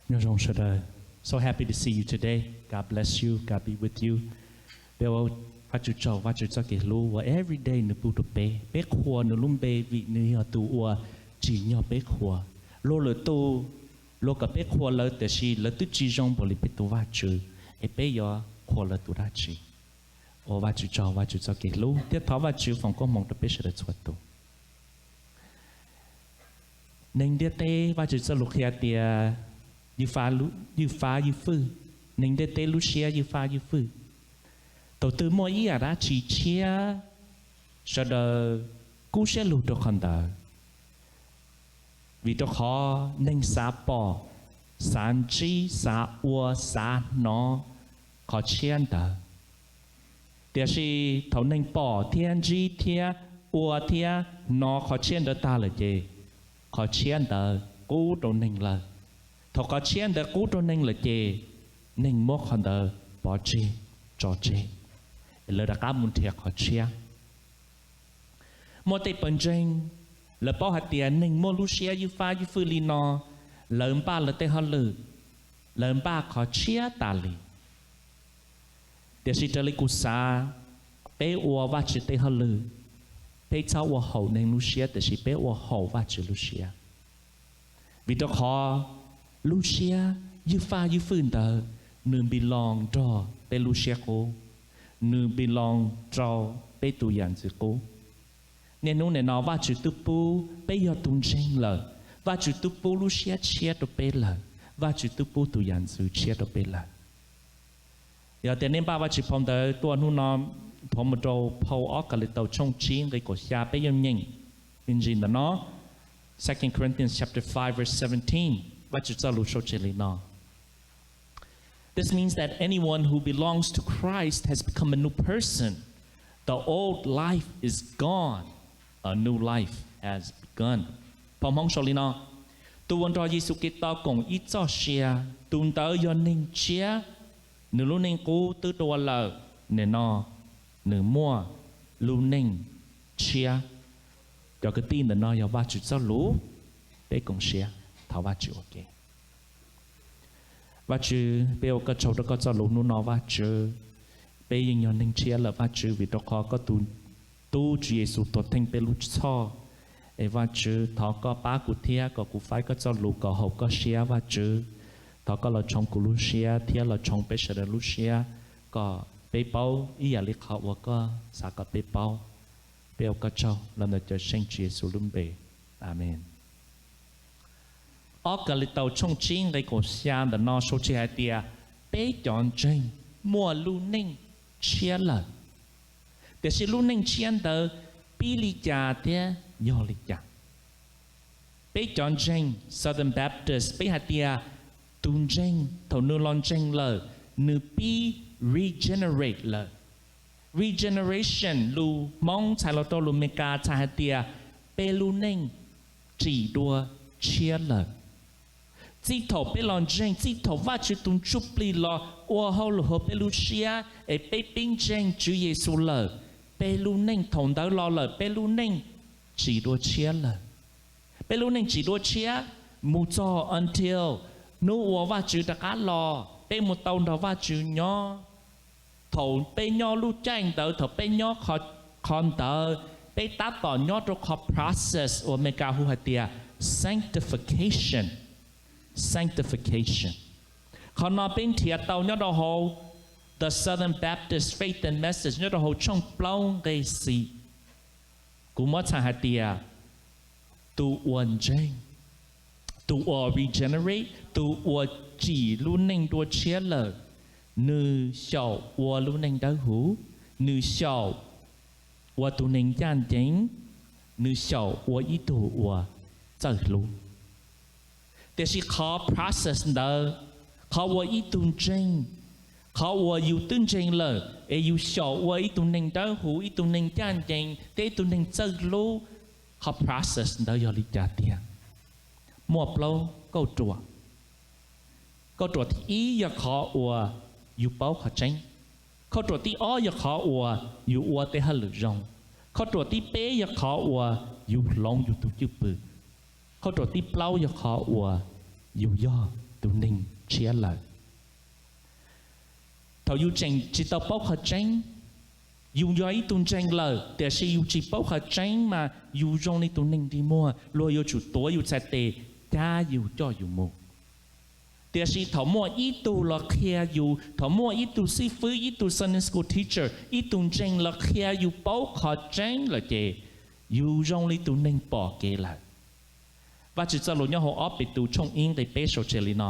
Nyob zoo sawv daws. So happy to see you today. God bless you. God be with you. Peb ua Vajtswv tsaug, Vajtswv txoj kev hlub uas every day nws pub rau peb. Peb qhuas nws lub npe vim nws yog tus uas tsim nyog peb qhuas. Luag lwm tus, luag kom peb qhuas lawv tiam sis lawv twb tsis zoo npaum li peb tus Vajtswv, es peb yuav qhuas lawv tus dab tsi? Ua Vajtswv tsaug, Vajtswv txoj kev hlub thiab thov Vajtswv foom koob hmoov rau peb sawv daws txhua tus. Neeg ntiaj teb, Vajtswv txoj lus qhia tias ywj fab ywj fwj. Neeg ntiaj teb lub siab ywj fab ywj fwj. Thaum twg muaj ib yam dab tsi tshiab, sawv daws kub siab lug rau qhov ntawd, vim rau qhov neeg xav pom, xav ntsib, xav ua, xav hnov qhov tshiab ntawd. Tiam sis thaum neeg pom thiab ntsib thiab ua thiab hnov qhov tshiab ntawd tag lawm ces qhov tshiab ntawd qub rau neeg lawm. Thaum qhov tshiab ntawd qub rau neeg lawm ces neeg muab qhov ntawd pov tseg, tso tseg, lawv rov qab mus nrhiav qhov tshiab. Muaj tej pawg ntseeg, lawv paub hais tias neeg muaj lub siab ywj fab ywj fwj li no, lawv npaj lawv tej hauj lwm, lawv npaj qhov tshiab tas li. Tiam sis raws li kuv xav, peb ua Vajtswv tej hauj lwm, peb txhob ua haum neeg lub siab tiam sis peb ua haum Vajtswv lub siab. Vim rau qhov lub siab ywj faj ywj fwj ntawd, nws npis loos nrog peb lub siab qub, nws npis loos rau peb tus yam ntxwv qub. Niaj hnub nim no Vajtswv twb pub peb yog tus ntseeg lawm, Vajtswv twb pub lub siab tshiab rau peb lawm, Vajtswv twb pub tus yam ntxwv tshiab rau peb lawm. Yog tias nej npaj Vajtswv phau ntawv tuaj hnub no, thov mus rau phau ob Kalitaus tshooj tsib nqe kaum xya, peb yuav nyeem me ntsis ntawm no. Second Corinthians chapter five verse seventeen, Vajtswv txoj lus sau tseg li no. This means that anyone who belongs to Christ has become a new person. The old life is gone. A new life has begun. Phau Hmoob sau li no: Tus uas nrog Yexus Khetos koom ib txoj sia, tus ntawd yog neeg tshiab. Nws lub neej qub twb dua lawm, nim no nws muaj lub neej tshiab. Cov kwv tij, ntawm no yog Vajtswv txoj lus. Peb koom siab thov Vajtswv ua ke. Vajtswv, peb ua koj tsaug rau koj txoj lus hnub no Vajtswv. Peb yeej yog neeg tshiab lawm Vajtswv, vim rau qhov koj tus tub Tswv Yexus tuag theej peb lub txhoj. Es Vajtswv, thov koj pab kuv thiab kom kuv faib koj txoj lus kom haum koj siab Vajtswv. Thov koj los tshoov kuv lub siab thiab los tshoov peb sawv daws lub siab, kom peb paub ib yam li qhov uas koj xav kom peb paub. Peb ua koj tsaug los ntawm Cawmseej Tswv Yexus lub npe. Amees. Ob Kalitaus tshooj tsib nqe kaum xya ntawm no sau tseg hais tias, peb cov ntseeg muaj lub neej tshiab lawm. Tiam sis lub neej tshiab ntawd pib li cas thiab yog li cas? Peb cov ntseeg Southern Baptist peb hais tias tus ntseeg thaum nws los ntseeg lawm, nws pib regenerate lawm. Regeneration lus Hmoob txhais los rau lus Meskas txhais hais tias peb lub neej tsim dua tshiab lawm. Txij thaum peb los ntseeg, txij thaum Vajtswv tus Ntsuj Plig los ua hauj lwm hauv peb lub siab es peb pib ntseeg Tswv Yexus lawm, peb lub neej thaum ntawd los lawm peb lub neej tsim dua tshiab lawm. Peb lub neej tsim dua tshiab mus txog until hnub uas Vajtswv rov qab los, peb mus tau nrog Vajtswv nyob. Thaum peb nyob lub caij ntawd, thaum peb nyob qhov ntawd, peb tab tom nyob rau qhov process uas Meskas hu hais tias sanctification. Sanctification. Qhov no peb nrhiav tau nyob rau hauv The Southern Baptist Faith and Message nyob rau hauv tshooj plaub nqe xis. Kuv muab txhais hais tias tus uas ntseeg, tus uas regenerate, tus uas tsim lub neej dua tshiab lawm, nws xyaum ua lub neej dawb huv, nws xyaum ua tus neeg ncaj ncees, nws xyaum ua ib tug uas txawj hlub. Tiam sis qhov process ntawd, qhov uas ib tug ntseeg, qhov uas yus twb ntseeg lawm es yus xyaum ua ib tug neeg dawb huv, ib tug neeg ncaj ncees thiab ib tug neeg txawj hlub, qhov process ntawd yog li cas tiag? Muaj plaub kauj ruam. Kauj ruam thib ib yog qhov uas yus paub qhov tseeb. Kauj ruam thib ob yog qhov uas yus ua tej hauj lwm zoo. Kauj ruam thib peb yog qhov uas yus hloov yus tus cwj pwm. Kauj ruam thib plaub yog qhov uas yus yog tus neeg tshiab lawm. Thaum yus tseem tsis tau paub qhov tseeb, yus yog ib tug ntseeg lawm tiam sis yus tsis paub qhov tseeb mas yus zoo li tus neeg dig muag, luag yuav tsum tuav yus txhais tes, cab yus coj yus mus. Tiam sis thaum muaj ib tug los qhia yus, thaum muaj ib tug xib fwb, ib tug Sunday school teacher, ib tug ntseeg los qhia yus paub qhov tseeb lawm ces yus zoo li tus neeg pom kev lawm. Vajtswv txoj lus nyob hauv ob Petus tshooj ib nqe peb sau tseg li no: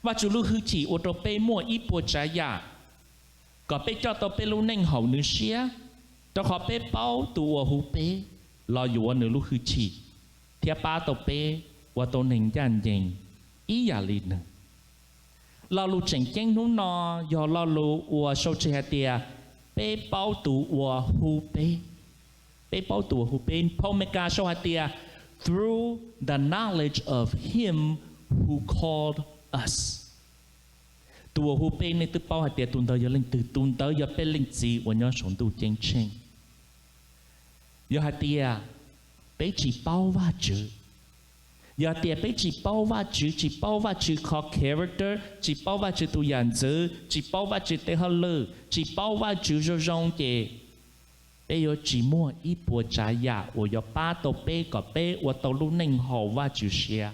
Vajtswv lub hwj chim ua rau peb muaj ib puas tsav yam kom peb coj tau peb lub neej haum nws siab, rau qhov peb paub tus uas hu peb los yuav nws lub hwj chim, thiab pab tau peb ua tau neeg ncaj ncees ib yam li nws. Lo lus tseem ceeb hnub no yog lo lus uas sau tseg hais tias peb paub tus uas hu peb. Peb paub tus uas hu peb. Phau Amelikas sau hais tias through the knowledge of him who called us. Tus uas hu peb nej twb paub hais tias tus ntawd yog leej twg, tus ntawd yog peb Leej Txiv uas nyob saum ntuj ceeb tsheej. Yog hais tias peb tsis paub Vajtswv, yog hais tias peb tsis paub Vajtswv, tsis paub Vajtswv qhov character, tsis paub Vajtswv tus yam ntxwv, tsis paub Vajtswv tes hauj lwm, tsis paub Vajtswv zoo zoo ces peb yuav tsis muaj ib puas tsav yam uas yuav pab tau peb kom peb ua tau lub neej haum Vajtswv siab.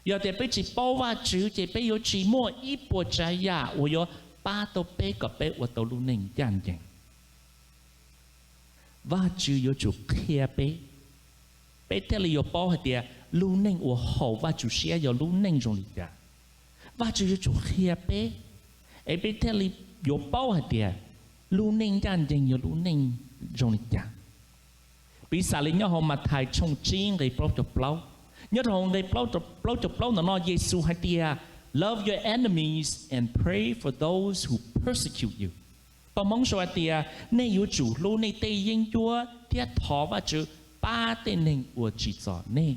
Yog tias peb tsis paub Vajtswv ces peb yuav tsis muaj ib puas tsav yam uas yuav pab tau peb kom peb ua tau lub neej ncaj ncees. Vajtswv yuav tsum qhia peb, peb thiaj li yuav paub hais tias lub neej uas haum Vajtswv siab yog lub neej zoo li cas. Vajtswv yuav tsum qhia peb, es peb thiaj li yuav paub hais tias lub neej ncaj ncees yog lub neej zoo li cas. Piv xam li nyob hauv Mathais tshooj tsib nqe plaub caug plaub, nyob rau hauv nqe plaub caug plaub ntawm no Yexus hais tias, love your enemies and pray for those who persecute you. Paj Hmoob sau hais tias nej yuav tsum hlub nej tej yeeb ncuab thiab thov Vajtswv pab tej neeg uas tsim txom nej.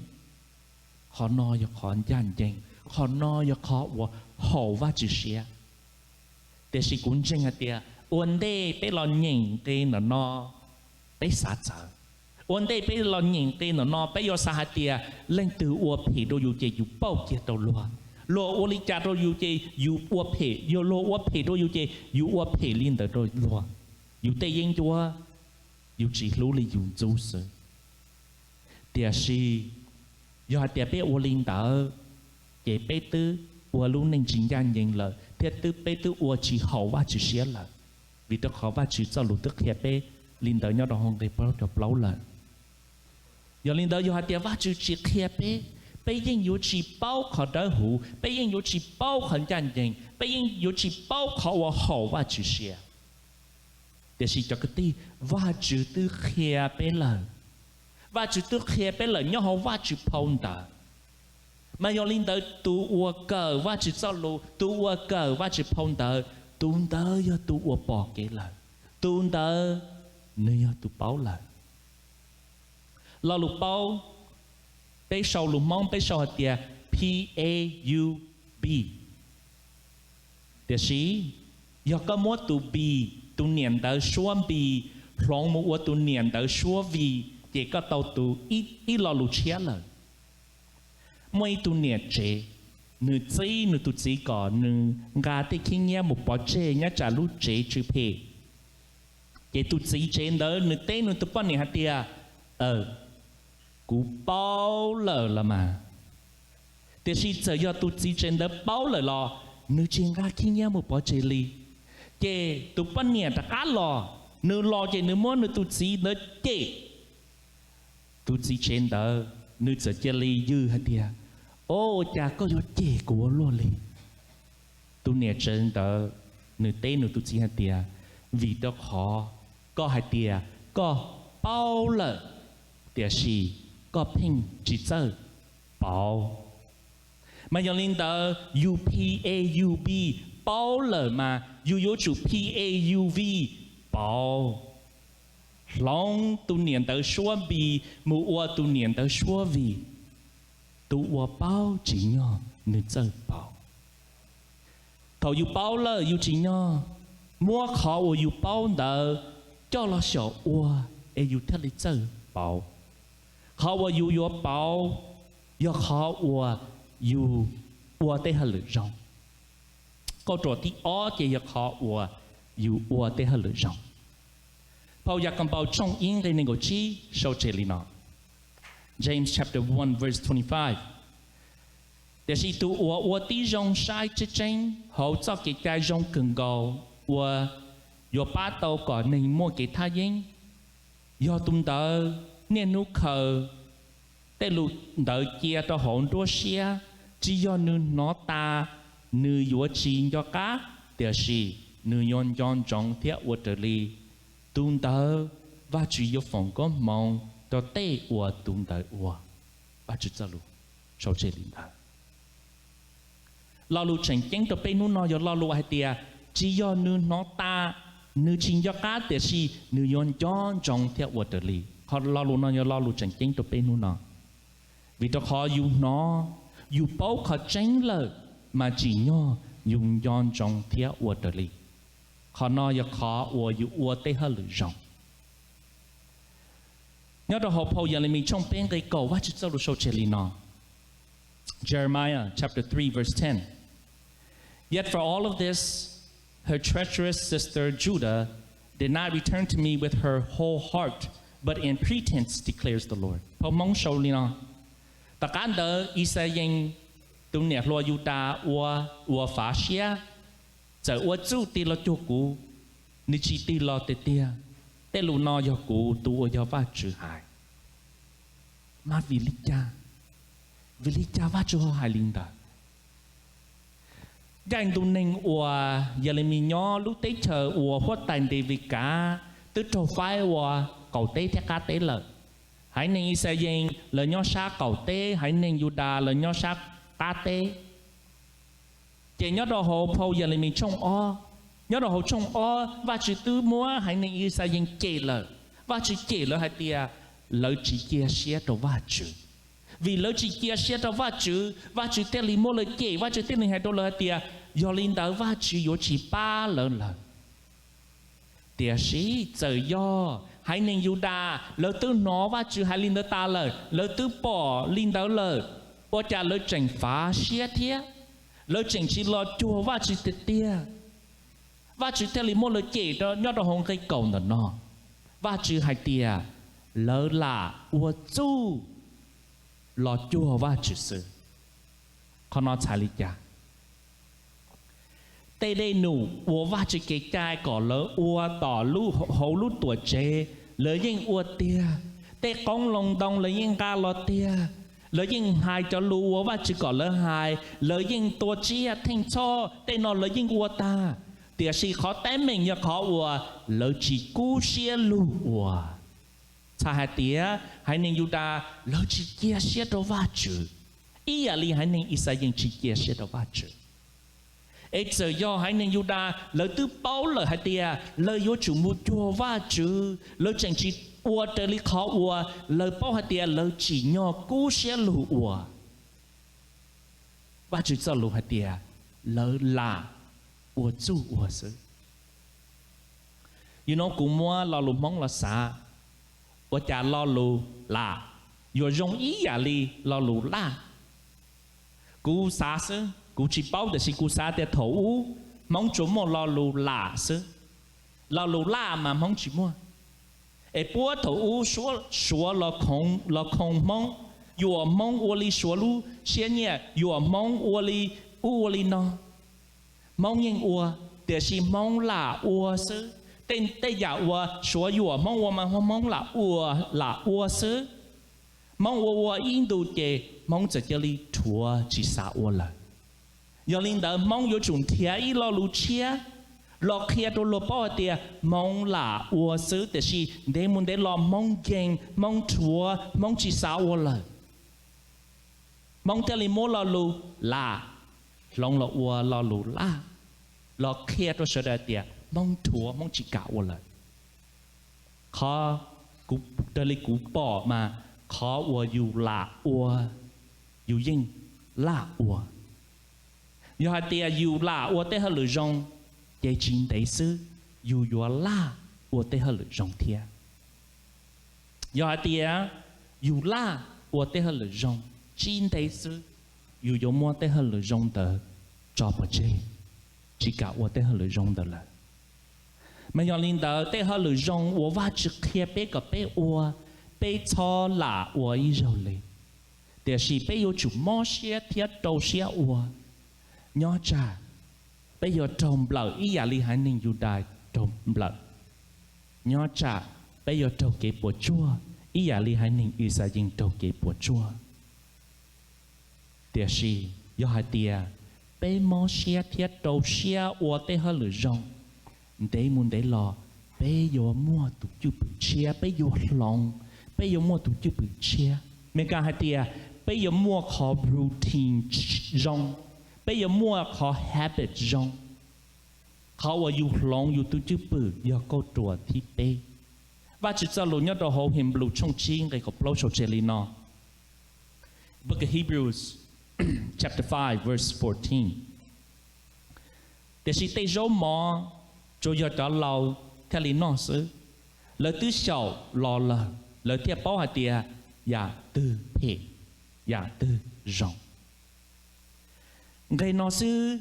Qhov no yog qhov ncaj ncees, qhov no yog qhov uas haum Vajtswv siab. Tiam sis kuv ntseeg hais tias ua ntej peb los nyeem nqe ntawm no, peb xav txawv. Ua ntej peb los nyeem nqe ntawm no peb yuav xav hais tias leej twg ua phem rau yus ces yus pauj kiag rau luag. Luag ua li cas rau yus ces yus ua phem, yog luag ua phem rau yus ces yus ua phem li ntawd rau luag. Yus tej yeeb ncuab yus tsis hlub li yus ntxub xwb. Tiam sis yog hais tias peb ua li ntawd, ces peb twb ua lub neej tsis ncaj ncees lawm thiab twb peb twb ua tsis haum Vajtswv siab lawm, vim rau qhov Vajtswv txoj lus twb qhia peb li ntawd nyob rau hauv nqe plaub caug plaub lawm. Yog li ntawd yog hais tias Vajtswv tsis qhia peb, peb yeej yuav tsis paub qhov dawb huv, peb yeej yuav tsis paub qhov ncaj ncees, peb yeej yuav tsis paub qhov uas haum Vajtswv siab. Tiam sis cov kwv tij, Vajtswv twb qhia peb lawm. Vajtswv twb qhia peb lawm nyob hauv Vajtswv phau ntawv. Mas yog li ntawd tus uas kawm Vajtswv txoj lus, tus uas kawm Vajtswv phau ntawv, tus ntawd yog tus uas pom kev lawm, tus ntawd nws yog tus paub lawm. Lo lus paub, peb sau lus Hmoob peb sau hais tias P A U B. Tiam sis yog koj muab tus B, tus niam ntawv suab B, hloov mus ua tus niam ntawv suab V, ces koj tau tus ib lo lus tshiab lawm. Muaj ib tug niam tsev, nws txib nws tus txiv kom nws nqa tej khib nyiab mus pov tseg nyob tsam lub tsev tsw phem. Ces tus txiv tsev ntawd nws teb nws tus poj niam hais tias, kuv paub lawm los mas. Tiam sis txawm yog tus txiv tsev ntawd paub lawm los nws tsis nqa khib nyiab mus pov tseg li. Ces tus poj niam rov qab los, nws los ces nws muab nws tus txiv ntawd cem. Tus txiv tsev ntawd nws txawm cia li yws hais tias, o, ua cas koj yuav cem kuv ua luaj li? Tus niam tsev ntawd nws teb nws tus txiv hais tias, vim rau qhov koj hais tias koj paub lawm, tiam sis koj pheej tsis txawj pauv. Mas yog li ntawd yus P A U B, paub lawm mas yus yuav tsum P A U V, pauv. Hloov tus niam ntawv suab B mus ua tus niam ntawv suab V. Tus uas paub tsim nyog nws txawj pauv. Thaum yus paub lawm yus tsim nyog muab qhov uas yus paub ntawd coj los xyaum ua, es yus thiaj li txawj pauv. Qhov uas yus yuav pauv yog qhov uas yus ua tej hauj lwm zoo. Qauj ruam thib ob ces yog qhov uas yus ua tej hauj lwm zoo. Phau Yakaunpaus tshooj ib nqe nees nkaum tsib sau tseg li no, James chapter one verse twenty-five: Tiam sis tus uas ua tib zoo saib tseeb tseeb hauv txoj kev cai zoo kawg nkaus uas yuav pab tau kom neeg muaj kev thaj yeeb, yog tus ntawd niaj hnub khaws tej lus ntawd cia rau hauv nruab siab, tsis yog nws hnov tas nws yuav tsis nco qab, tiam sis nws yuav nco ntsoov thiab ua raws li, tus ntawd Vajtswv yuav foom koob hmoov rau tej uas tus ntawd ua. Vajtswv txoj lus sau tseg li ntawd. Lo lus tseem ceeb rau peb hnub no yog lo lus hais tias tsis yog nws hnov tas, nws tsis nco qab, tiam sis nws yuav nco ntsoov thiab ua raws li. Qhov lo lus no yog lo lus tseem ceeb rau peb hnub no. Vim rau qhov yus hnov, yus paub qhov tseeb lawm, mas tsim nyog yus nco ntsoov thiab ua raws li. Qhov no yog qhov uas yus ua tej hauj lwm zoo. Nyob rau hauv phau Yelemis tshooj peb nqe kaum, Vajtswv txoj lus sau tseg li no, Jeremiah chapter three verse ten: Yet for all of this, her treacherous sister Judah did not return to me with her whole heart, but in pretense, declares the Lord. Phau Hmoob sau li no: Tom qab ntawd Ixayees tus niam hluas Yudas ua, ua fav siab, txawm ua txuj tig los cuag kuv, nws tsis tig los tiag tiag. Tej lus no yog kuv tus uas yog Vajtswv hais. Mas vim li cas? Vim li cas Vajtswv ho hais li ntawd? Ncaij ntu neeg uas Yelemis nyob lub teb chaws uas huab tais Ntevis kav twb raug faib ua qaum teb thiab qab teb lawm. Haiv neeg Ixayees lawv nyob sab qaum teb, haiv neeg Yudas lawv nyob sab qab teb. Ces nyob rau hauv phau Yelemis tshooj ob, nyob rau hauv tshooj ob Vajtswv twb muab haiv neeg Ixayees cem lawm. Vajtswv cem lawv hais tias lawv tsis cia siab rau Vajtswv. Vim lawv tsis cia siab rau Vajtswv, Vajtswv thiaj li muab lawv cem, Vajtswv thiaj li hais rau lawv hais tias yog li ntawd Vajtswv yuav tsis pab lawv lawm. Tiam sis txawm yog haiv neeg Yudas lawv twb hnov Vajtswv hais li ntawd tas lawm, lawv twb pom li ntawd lawm, ua cas lawv tseem fav siab thiab? Lawv tseem tsis los cuag Vajtswv tiag tiag. Vajtswv thiaj li muab lawv cem nyob rau hauv nqe kaum ntawm no. Vajtswv hais tias lawv lam ua txuj los cuag Vajtswv xwb. Qhov no txhais li cas? Tej dej num uas Vajtswv kev cai kom lawv ua tom hauv lub tuam tsev, lawv yeej ua tiag. Tej qoob loo ntoo lawv yeej nqa los tiag. Lawv yeej hais cov lus uas Vajtswv kom lawv hais, lawv yeej tua tsiaj theej txhoj, tej no lawv yeej ua tag. Tiam sis qhov teeb meem yog qhov uas lawv tsis kub siab lug ua. Txhais hais tias haiv neeg Yudas lawv tsis cia siab rau Vajtswv, ib yam li haiv neeg Ixayees tsis cia siab rau Vajtswv. Es txawm yog haiv neeg Yudas lawv twb paub lawm hais tias lawv yuav tsum mus cuag Vajtswv, lawv tseem tsis ua raws li qhov uas lawv paub hais tias lawv tsim nyog kub siab lug ua. Vajtswv txoj lus hais tias lawv lam ua txuj ua xwb. Yog no kuv muab lo lus Hmoob los xav, ua cas lo lus lam yuav zoo ib yam li lo lus laj? Kuv xav xwb, kuv tsis paub, tiam sis kuv xav tias thaum ub Hmoob tsuas muaj lo lus lam xwb, lo lus laj mas Hmoob tsis muaj. Es puag thaum ub Suav los khoo Hmoob, yuam Hmoob ua li Suav lub siab nyiam, yuam Hmoob ua li ub ua li no. Hmoob yeej ua, tiam sis Hmoob lam ua xwb. Tej, tej yam uas Suav yuam Hmoob ua mas Hmoob lam ua, lam ua xwb. Hmoob ua ua ib ntus ces Hmoob txawm cia li rhuav tsis xav ua lawm. Yog li ntawd Hmoob yuav tsum nrhiav ib lo lus tshiab los qhia rau luag paub hais tias Hmoob lam ua xwb, tiam sis ntev mus ntev los Hmoob nkeeg, Hmoob rhuav, Hmoob tsis xav ua lawm. Hmoob thiaj li muab lo lus lam hloov los ua lo lus laj, los qhia rau sawv daws tias Hmoob rhuav, Hmoob tsis kam ua lawm. Qhov kuv, raws li kuv pom mas qhov uas yus lam ua, yus yeej laj ua. Yog hais tias yus lam ua tej hauj lwm zoo, ces tsis ntev xwb yus yuav laj ua tej hauj lwm zoo thiab. Yog hais tias yus laj ua tej hauj lwm zoo, tsis ntev xwb yus yuav muab tej hauj lwm zoo ntawd tso pov tseg, tsis kam ua tej hauj lwm zoo ntawd lawm. Mas yog li ntawd, tej hauj lwm zoo uas Vajtswv qhia peb kom peb ua, peb txhob lam ua ib zaug li, tiam sis peb yuav tsum mob siab thiab rau siab ua. Nyob tsam peb yuav raug nplawm ib yam li haiv neeg Yudais raug nplawm. Nyob tsam peb yuav raug kev puas tsuaj ib yam li haiv neeg Ixayees raug kev puas tsuaj. Tiam sis yog hais tias peb mob siab thiab rau siab ua tej hauj lwm zoo, ntev mus ntev los peb yuav muaj tus cwj pwm tshiab, peb yuav hloov, peb yuav muaj tus cwj pwm tshiab. Meskas hais tias peb yuav muaj qhov routine zoo, peb yuav muaj qhov habit zoo. Qhov uas yus hloov yus tus cwj pwm yog kauj ruam thib peb. Vajtswv txoj lus nyob rau hauv Henplais tshooj tsib nqe kaum plaub sau tseg li no, Book of Hebrews, chapter five, verse fourteen. Tiam sis tej zaub mov tsuas yog cov laus thiaj li noj xwb. Lawv twb xyaum los lawm, lawv thiaj paub hais tias yam twg phem, yam twg zoo. Nqe no xwb,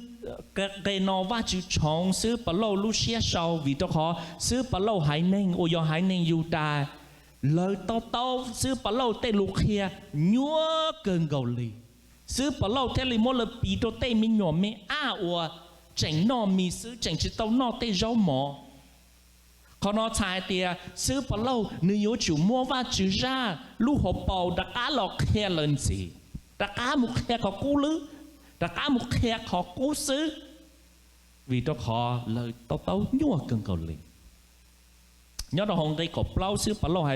nqe no Vajtswv tshoov xib Pov Lauj lub siab sau, vim rau qhov xib Pov Lauj haiv neeg uas yog haiv neeg Yudas, lawv to taub xib Pov Lauj tej lus qhia nyuaj kawg nkaus li. Xib Pov Lauj thiaj li muab lawv piv rau tej me nyuam me ab uas tseem noj mis xwb, tseem tsis tau noj tej zaub mov. Qhov no txhais hais tias xib Pov Lauj nws yuav tsum muab Vajtswv zaj lub hauv paus rov qab los qhia lawv ntxiv, rov qab mus qhia qhov qub lwb, rov qab mus qhia qhov qub xwb, vim rau qhov lawv to taub nyuaj kawg nkaus li. Nyob rau hauv nqe kaum plaub xib Pov Lauj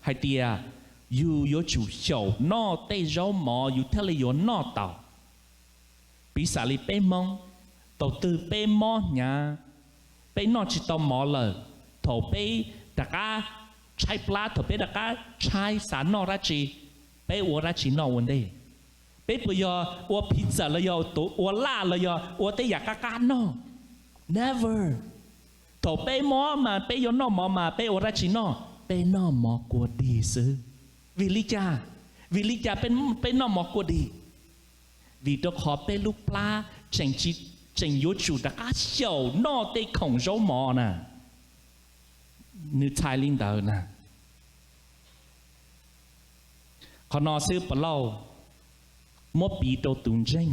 hais tias yus yuav tsum xyaum noj tej zaub mov yus thiaj li yuav noj tau. Piv xam li peb Hmoob, thaum twg peb mob hnyav, peb noj tsis tau mov lawm, thaum peb rov qab tshaib plab, thaum peb rov qab tshaib xav noj dab tsi, peb ua dab tsi noj ua ntej? Peb puas yog ua pizza los yog ua laj los yog ua tej yam qab qab noj? Never. Thaum peb mob mas peb yuav noj mov mas peb ua dab tsi noj? Peb noj mov kua dig xwb. Vim li cas? Vim li cas peb noj mov kua dig? Vim rau qhov peb lub plab tseem yuav tsum rov qab xyaum noj tej khoom zaub mov na. Nws txhais li ntawd na. Qhov no xib Pov Lauj muab piv rau tus ntseeg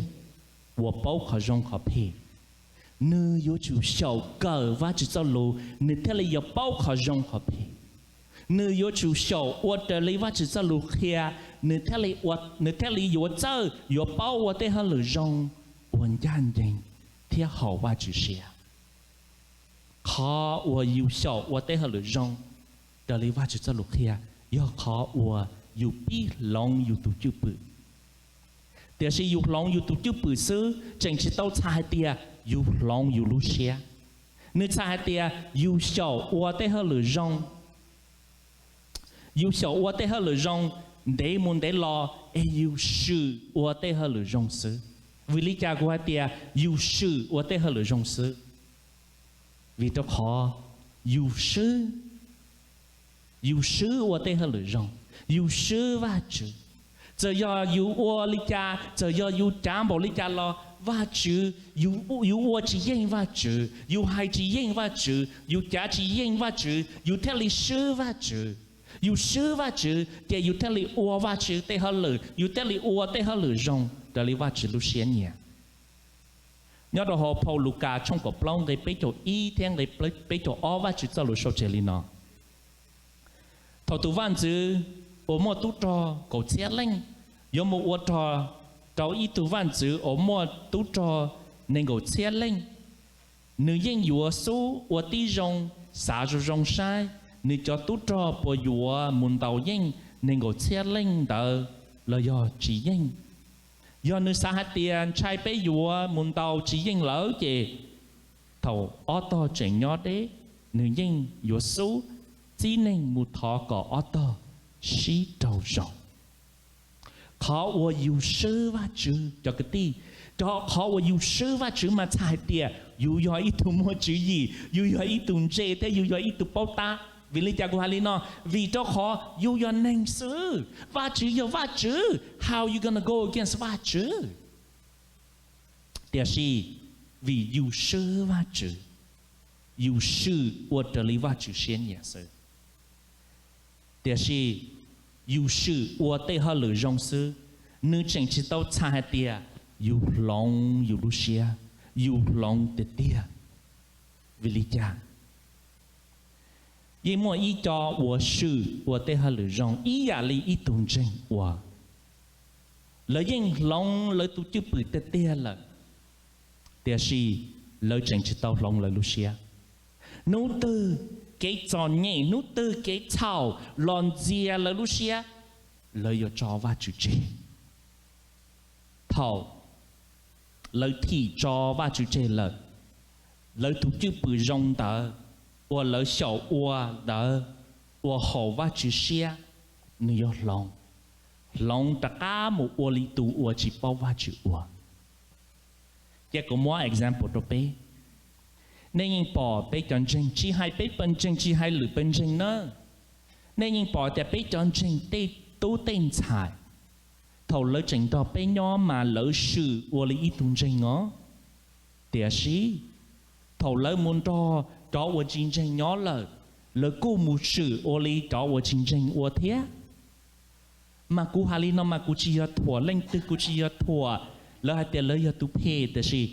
uas paub qhov zoo qhov phem. Nws yuav tsum xyaum kawm Vajtswv txoj lus nws thiaj li yuav paub qhov zoo qhov phem. Nws yuav tsum xyaum ua raws li Vajtswv txoj lus qhia, nws thiaj li yuav txawj yuav paub ua tej hauj lwm zoo uas ncaj ncees thiab haum Vajtswv siab. Qhov uas yus xyaum ua tej hauj lwm zoo raws li Vajtswv txoj lus qhia yog qhov uas yus pib hloov yus tus cwj pwm. Tiam sis yus hloov yus tus cwj pwm xwb tseem tsis tau txhais hais tias yus hloov yus lub siab. Nws txhais hais tias yus xyaum ua tej hauj lwm zoo, yus xyaum ua tej hauj lwm zoo ntev mus ntev los es yus swm ua tej hauj lwm zoo xwb. Vim li cas kuv hais tias yus swm ua tej hauj lwm zoo xwb? Vim rau qhov yus swb, yus swb ua tej hauj lwm zoo, yus swb Vajtswv. Txawm yog yus ua li cas, txawm yog yus cav npaum li cas los Vajtswv, yus ua tsis yeej Vajtswv, yus hais tsis yeej Vajtswv, yus cav tsis yeej Vajtswv, yus thiaj li swb Vajtswv. Yus swb Vajtswv ces yus thiaj li ua Vajtswv tej hauj lwm, yus thiaj li ua tej hauj lwm zoo raws li Vajtswv lub siab nyiam. Nyob rau hauv phau Lukas tshooj kaum plaub nqe peb caug ib thiab nqe peb caug ob Vajtswv txoj lus sau tseg li no: Thaum tus vaj ntxwv uas muaj tub rog kaum txhiab leej yuav mus ua rog rau ib tug vaj ntxwv uas muaj tub rog nees nkaum txhiab leej, nws yeej yuav xub ua tib zoo xav zoo zoo saib nws cov tub rog puas yuav mus ntaus yeej nees nkaum txhiab leej ntawd los yog tsis yeej. Yog nws xav hais tias ntshai peb yuav mus ntaus tsis yeej lawm ces thaum ob tog tseem nyob deb, nws yeej yuav xub txib neeg mus thov kom ob tog sib raug zoo. Qhov uas yus swb Vajtswv, cov kwv tij, qhov uas yus swb Vajtswv mas txhais hais tias yus yog ib tug muaj tswv yim, yus yog ib tug ntse thiab yus yog ib tug paub tab. Vim li cas kuv hais li no? Vim rau qhov yus yog neeg xwb, Vajtswv yog Vajtswv. How you gonna go against Vajtswv? Tiam sis vim yus swb Vajtswv, yus swm ua raws li Vajtswv siab nyiam xwb. Tiam sis yus swm ua tej hauj lwm zoo xwb, nws tseem tsis tau txhais hais tias yus hloov yus lub siab, yus hloov tiag tiag. Vim li cas? Yeej muaj ib co uas swm ua tej hauj lwm zoo ib yam li ib tug ntseeg ua. Lawv yeej hloov lawv tus cwj pwm tiag tiag lawm, tiam sis lawv tseem tsis tau hloov lawv lub siab. Hnub twg kev txom nyem, hnub twg kev txhaum los ntxias lawv lub siab, lawv yuav tso Vajtswv tseg. Thaum lawv thim tso Vajtswv tseg lawm, lawv tus cwj pwm zoo ntawd uas lawv xyaum ua ntawd, ua haum Vajtswv siab, nws yuav hloov, hloov rov qab mus ua li tus uas tsis paub Vajtswv ua. Cia kuv muab example rau peb. Nej yeej pom peb cov ntseeg, tsis hais peb pawg ntseeg, tsis hais lwm pawg ntseeg na, nej yeej pom tias peb cov ntseeg tej tub tej ntxhais, thaum lawv tseem nrog peb nyob mas lawv swm ua li ib tug ntseeg os. Tiam sis thaum lawv mus nrog cov uas tsis ntseeg nyob lawm, lawv kuj mus swm ua li cov uas tsis ntseeg ua thiab. Mas kuv hais li no mas kuv tsis yog thuam leej twg, kuv tsis yog thuam lawv hais tias lawv yog tus phem, tiam sis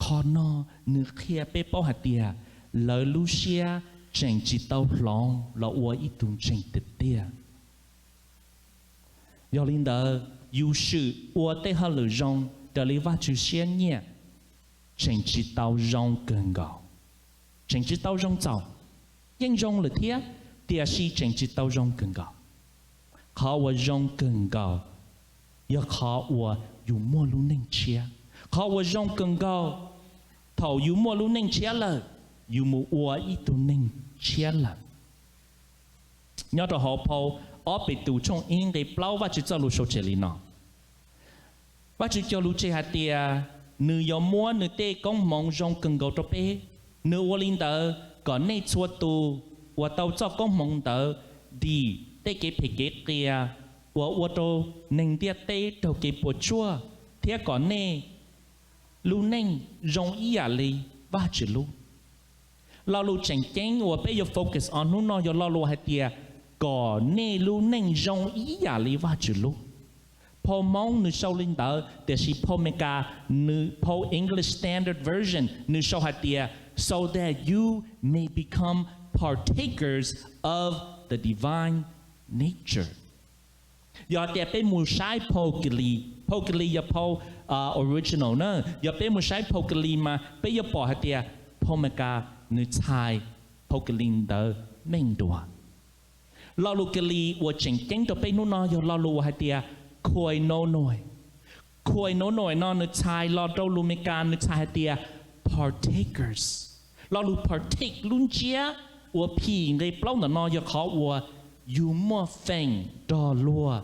qhov no nws qhia peb paub hais tias lawv lub siab tseem tsis tau hloov los ua ib tug ntseeg tiag tiag. Yog li ntawd, yus swm ua tej hauj lwm zoo raws li Vajtswv siab nyiam tseem tsis tau zoo kawg nkaus. Tseem tsis tau zoo txaus, yeej zoo lawm thiab, tiam sis tseem tsis tau zoo kawg nkaus. Qhov uas zoo kawg nkaus yog qhov uas yus muaj lub neej tshiab. Qhov uas zoo kawg nkaus, thaum yus muaj lub neej tshiab lawm, yus mus ua ib tug neeg tshiab lawm. Nyob rau hauv phau ob Petus tshooj ib nqe plaub Vajtswv txoj lus sau tseg li no: Vajtswv cog lus tseg hais tias nws yuav muab nws tej koob hmoov zoo kawg nkaus rau peb. Nws ua li ntawd kom nej txhua tus uas tau txoj koob hmoov ntawd dim tej kev phem kev qias uas ua rau neeg ntiaj teb raug kev puas tsuaj, thiab kom nej lub neej zoo ib yam li Vajtswv lub. Lo lus tseem ceeb uas peb yuav focus on hnub no yog lo lus hais tias kom nej lub neej zoo ib yam li Vajtswv lub. Phau Hmoob nws sau li ntawd, tiam sis phau Amelikas, nws phau English Standard Version nws sau hais tias so that you may become partakers of the divine nature. Yog tias peb mus saib phau Kilis, phau Kilis yog phau original na, yog peb mus saib phau Kilis mas peb yuav pom hais tias phau Amelikas nws txhais phau Kilis ntawd meej dua. Lo lus Kilis uas tseem ceeb rau peb hnub no yog lo lus uas hais tias koinono. Koinono no nws txhais los rau lus Amelikas nws txhais hais tias partakers. Lo lus partake lub ntsiab uas phim nqe plaub ntawm no yog qhov uas yus muaj feem nrog luag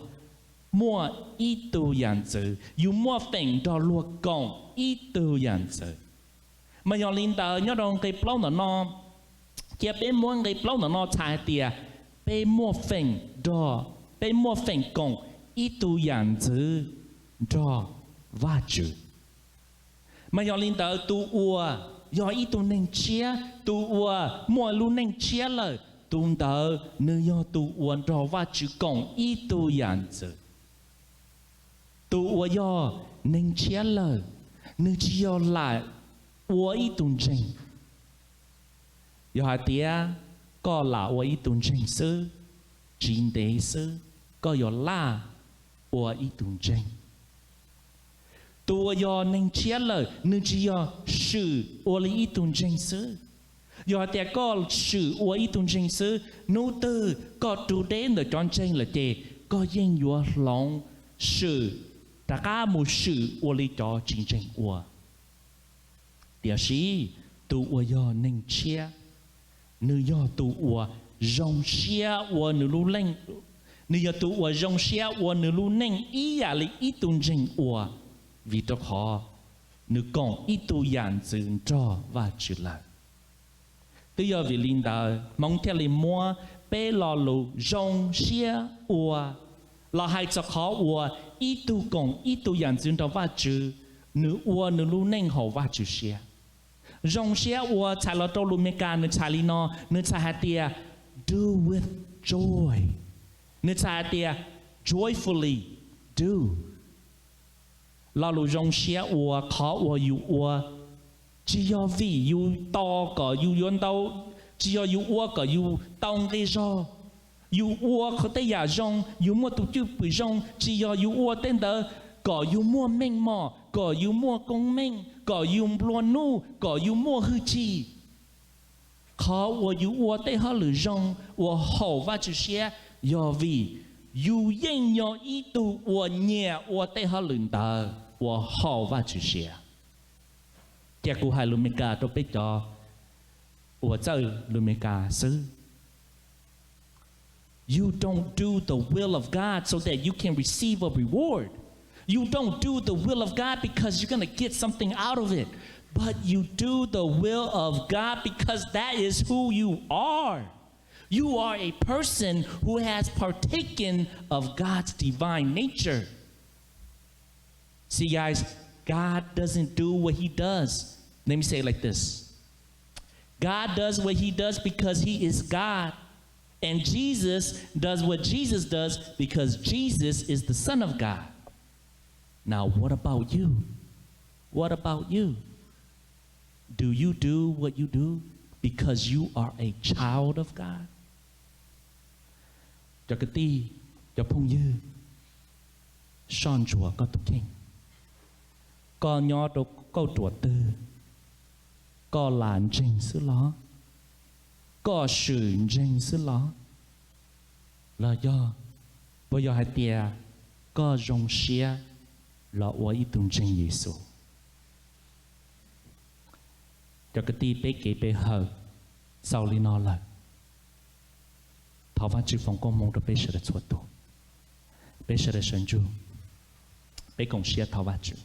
muaj ib tug yam ntxwv, yus muaj feem nrog luag koom ib tug yam ntxwv. Mas yog li ntawd nyob rau nqe plaub ntawm no, cia peb muab nqe plaub ntawm no txhais hais tias peb muaj feem nrog, peb muaj feem koom ib tug yam ntxwv nrog Vajtswv. Mas yog li ntawd tus uas yog ib tug neeg tshiab, tus uas muaj lub neej tshiab lawm, tus ntawd nws yog tus uas nrog Vajtswv koom ib tug yam ntxwv. Tus uas yog neeg tshiab lawm, nws tsis yog lam ua ib tug ntseeg. Yog hais tias koj lam ua ib tug ntseeg xwb, tsis ntev xwb koj yuav laj ua ib tug ntseeg. Tus uas yog neeg tshiab lawm, nws tsis yog swm ua li ib tug ntseeg xwb. Yog hais tias koj swm ua ib tug ntseeg xwb, hnub twg koj rub deb ntawm cov ntseeg lawm ces koj yeej yuav hloov swm, rov qab mus swm ua li cov tsis ntseeg ua. Tiam sis tus uas yog neeg tshiab, nws yog tus uas zoo siab ua nws lub neej, nws yog tus uas zoo siab ua nws lub neej ib yam li ib tug ntseeg ua, vim rau qhov nws koom ib tug yam ntxwv nrog Vajtswv lawm. Twb yog vim li ntawd Hmoob thiaj li muab peb lo lus zoo siab ua los hais txog qhov uas ib tug koom ib tug yam ntxwv nrog Vajtswv nws ua nws lub neej haum Vajtswv siab. Zoo siab ua txhais los rau lus Meskas nws txhais li no, nws txhais hais tias do with joy. Nws txhais hais tias joyfully do. Lo lus zoo siab ua, qhov uas yus ua, tsis yog vim yus tos kom yus yuav ntau, tsis yog yus ua kom yus tau nqi zog. Yus ua qhov tej yam zoo, yus muaj tus cwj pwm zoo, tsis yog yus ua tej ntawd kom yus muaj meej mom, kom yus muaj koob meej, kom yus nplua nuj, kom yus muaj hwj chim. Qhov uas yus ua tej hauj lwm zoo uas haum Vajtswv siab yog vim yus yeej yog ib tug uas nyiam ua tej hauj lwm ntawd uas haum Vajtswv siab. Cia kuv hais lus Meskas rau peb cov uas txawj lus Meskas xwb. You don't do the will of God so that you can receive a reward. You don't do the will of God because you're going to get something out of it, but you do the will of God because that is who you are. You are a person who has partaken of God's divine nature. See, guys, God doesn't do what he does. Let me say it like this. God does what he does because he is God. And Jesus does what Jesus does because Jesus is the Son of God. Now, what about you? What about you? Do you do what you do because you are a child of God? Cov kwv tij, cov phooj ywg, soj ntsuam koj tus kheej. Koj nyob rau kauj ruam twg, koj lam ntseeg xwb los? Koj swm ntseeg xwb los? Los yog, puas yog hais tias koj zoo siab los ua ib tug ntseeg Yexus? Cov kwv tij, peb kev pe hawm xaus li no lawm. Thov Vajtswv foom koob hmoov rau peb sawv daws txhua tus. Peb sawv daws sawv ntsug, peb koom siab thov Vajtswv.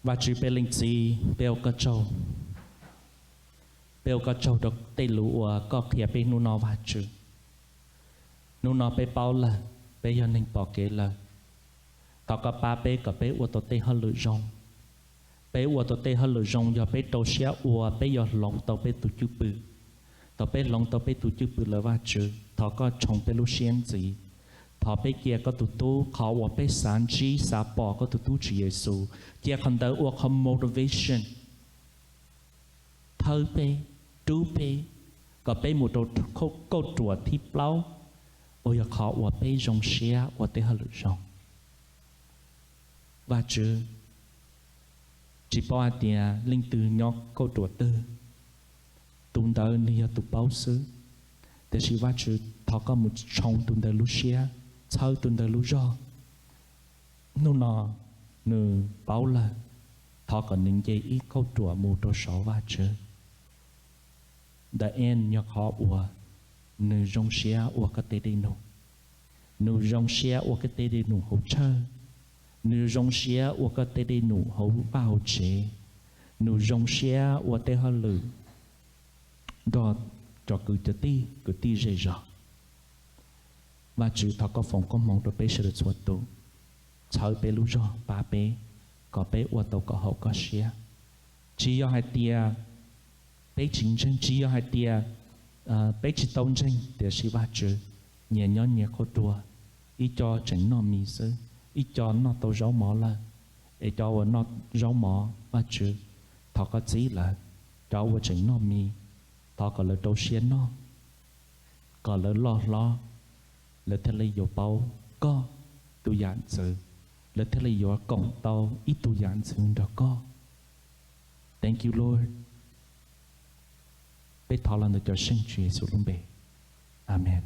Vajtswv peb Leej Txiv, peb ua koj tsaug. Peb ua koj tsaug rau tej lus uas koj qhia peb hnub no Vajtswv. Hnub no peb paub lawm, peb yog neeg pom kev lawm. Thov koj pab peb kom peb ua tau tej hauj lwm zoo. Peb ua tau tej hauj lwm zoo yog peb rau siab ua, peb yuav hloov tau peb tus cwj pwm. Thaum peb hloov tau peb tus cwj pwm lawm Vajtswv, thov koj tshoov peb lub siab ntxiv. Thov peb cia koj tus tub, qhov uas peb xav ntsib xav pom koj tus tub Tswv Yexus, cia qhov ntawd ua qhov motivation thawb peb, rub peb, kom peb mus rau kauj ruam thib plaub, uas yog qhov uas peb zoo siab ua tej hauj lwm zoo. Vajtswv, tsis paub hais tias leej twg nyob kauj ruam twg, tus ntawd nws yog tus paub xwb. Tiam sis Vajtswv, thov koj mus tshoov tus ntawd lub siab, txhawb tus ntawd lub zog. Hnub no nws paub lawm, thov kom nws nce ib kauj ruam mus rau saud Vajtswv. The end yog qhov uas nws zoo siab ua koj tej dej num. Nws zoo siab ua koj tej dej num hauv church. Nws zoo siab ua koj tej dej num hauv vaj hauv tsev. Nws zoo siab ua tej hauj lwm nrog cov kwv cov tij kwv tij zej zog. Vajtswv, thov koj foom koob hmoov rau peb sawv daws txhua tus, txhawb peb lub zog, pab peb kom peb ua tau kom haum koj siab. Tsis yog hais tias peb tsis ntseeg, tsis yog hais tias peb tsis tau ntseeg, tiam sis Vajtswv, nyias nyob nyias qhov ruam, ib co tseem noj mis xwb, ib co noj tau zaub mov lawm, es cov uas noj zaub mov, Vajtswv, thov koj txib lawv. Cov uas tseem noj mis, thov kom lawv rau siab noj, kom lawv loj hlob, lawv thiaj li yuav paub koj tus yam ntxwv, lawv thiaj li yuav koom tau ib tug yam ntxwv nrog koj. Thank you, Lord. Peb thov los ntawm cov seej Tswv Yexus lub npe, amees.